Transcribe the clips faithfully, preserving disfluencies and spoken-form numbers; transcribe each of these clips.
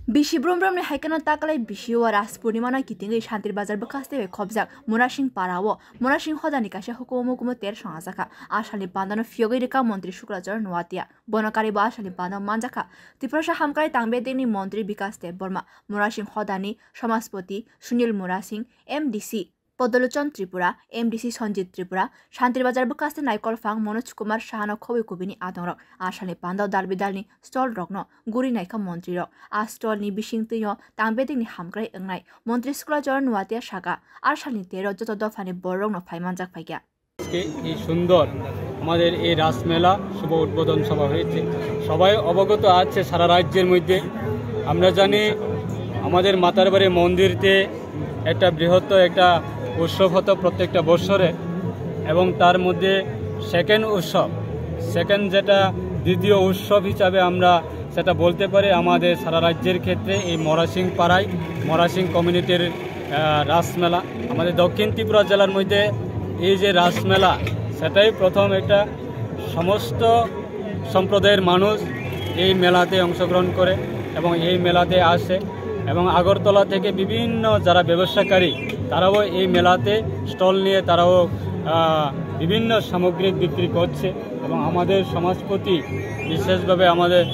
Bisi brum brum ni haikano takalai bisi o Ras Purnima no kitingwi Shantir Bazar bwkhaste bai khopjak Murasing para o Murasing hodani kaisa hukumu mukumu ter songajak kha. A salni panda no phiyogwi rwkha Montri Suklacharan Nuatia. Bono karibo a salni panda o manjak kha Tiprasa Hamkrai Tangbedekni Montri Bikas Debbarma, Murasing hodani Somaspoti Sunil Murasing, M D C Podolochon Tripura, M D C Sanjit Tripura, Shantir Bazar bwkhaste Naikol Phang Manoj Kumar Sahano khobwi kubini adongrok. A salni panda o dal bidalni stall rokno guri naikha montri rok. A stall ni bisingtwi o Tangbedekni Hamkrai wngnai Montri Suklacharan Nuatia saka, a salni tero joto dophani bororokno phaimanjak phaikha. আজকে এই সুন্দর আমাদের এই রাসমেলা শুভ উদ্বোধন সভা হয়েছে। সবাই অবগত আছে সারা রাজ্যের মধ্যে। আমরা জানি আমাদের মাতারবাড়ি মন্দিরতে একটা বৃহত্তর একটা উৎসব হতো প্রত্যেকটা বছরে, এবং তার মধ্যে সেকেন্ড উৎসব, সেকেন্ড যেটা দ্বিতীয় উৎসব হিসাবে আমরা সেটা বলতে পারি আমাদের সারা রাজ্যের ক্ষেত্রে এই মরাসিং পাড়ায় মরাসিং কমিউনিটির আহ, রাসমেলা। আমাদের দক্ষিণ ত্রিপুরা জেলার মধ্যে এই যে রাসমেলা, সেটাই প্রথম একটা সমস্ত সম্প্রদায়ের মানুষ এই মেলাতে অংশগ্রহণ করে এবং এই মেলাতে আসে, এবং আগরতলা থেকে বিভিন্ন যারা ব্যবসাকারী, তারাও এই মেলাতে স্টল নিয়ে তারাও আহ, বিভিন্ন সামগ্রী বিক্রি করছে। এবং আমাদের সমাজপতি, বিশেষভাবে আমাদের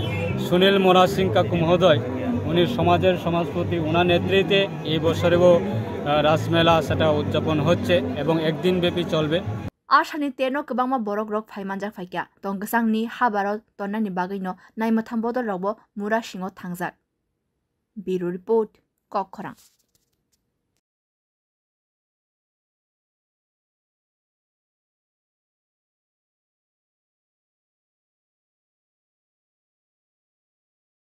সুনীল মোরা সিং কাকু মহোদয়, উনি সমাজের সমাজপতি, ওনার নেতৃত্বে এই বছরেও আহ, রাসমেলা সেটা উদযাপন হচ্ছে এবং একদিন ব্যাপী চলবে। A salni terno kwbangma borok rok phaimanjak phaikha. Tong kwchangni habaro tonnani bagwino naimwtham bodol rokbo Murasing o thangjak. Bureau Report, Kokkhorang.